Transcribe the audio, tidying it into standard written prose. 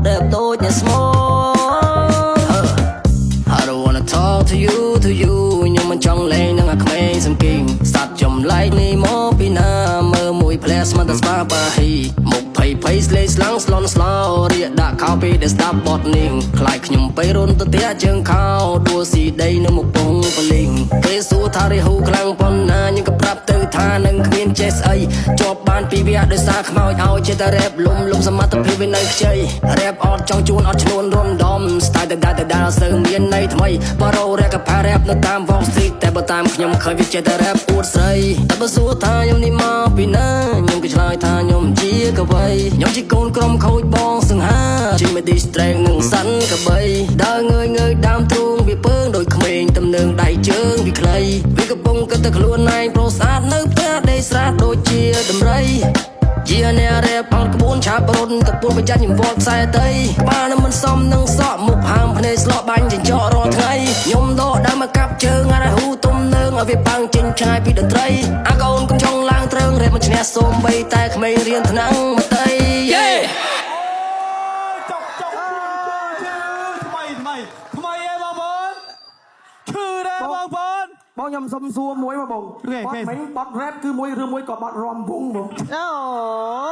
rap ដូចអ្នកស្មោ I don't wanna talk to you to you ខ្ញុំមិនចង់លេងនឹងអាក្មេងសំគីងសត្វចម្លែកនេះមកពីណាមើលមួយផ្លែស្មានតែស្មាបាហ៊ីមុខភ័យភ័យស្លេកស្លាំងស្លន់ស្លោរៀកដាក់ខោពេលដែលស្ដាប់បទនេះខ្លាចខ្ញុំពេលរុនទៅផ្ទះជើងខោដួលស៊ីដីនៅមុខពងបលីងគេសួរថារិហ៊ូខ្លាំងប៉ុណ្ណាខ្ញុំក៏ប្រាប់ទៅថានឹងគ្មានចេះស្អីជាប់បានពីវគ្គដោយសារខ្មោចឲ្យចេះតែរ៉េបលុំលុំសមត្ថភាពវានៅខ្ចីរ៉េបអត់ចង់ជួនអត់ឈ្នួនរុនដំ style តែតែតែសូវមានន័យថ្មីបារ៉ូរ៉េកផារ៉េបនៅតាម Wall Street តែបើតាមខ្ញុំឃើញវាចេះតែរ៉េបអួតស្រីតែបើសួរថាខ្ញុំនេះមកពីណាខ្ញុំក៏ឆ្លើយថាខ្ញុំជាកវីខ្ញុំជាកូនក្រុមខូចបងសង្ហាជិះមក distract នឹងសាន់កបីដើរងើយងើយដើមទ្រូងវាពើងដូចក្មេងទំនើងដៃជើងវាខ្លីវាកំពុងគិតតែខ្លួនឯងប្រុសស្អាតនៅផ្ទះដេកស្រាតដូចជាដំរីជាអ្នករ៉េបអត់ក្បួនឆាប់រត់តពួនប្រយ័ត្នខ្ញុំវល់ខ្សែតីក្បាលនឹងមិនសមនឹងសក់មុខហើមភ្នែកស្លក់បាញ់ចិញ្ចក់រាល់ថ្ងៃខ្ញុំដកដើមមកកាប់ជើងអារហ៊ូទុំនឹងឲ្យវាប៉ាំងចេញឆ្ងាយពីតន្ត្រីអាកូនកុំចង់ឡើងត្រឹងរ៉េបមិនឈ្នះសូម្បីតែក្មេងរៀនថ្នាក់មតីយេ ចុកចុកឈឺថ្មីថ្មីថ្មីឯងបងប្អូនឈឺដែរបងប្អូន បងខ្ញុំសុំសួរមួយមកបង គេ បត់មិញបត់ rap គឺមួយឬមួយក៏បត់រំវងបង អូ។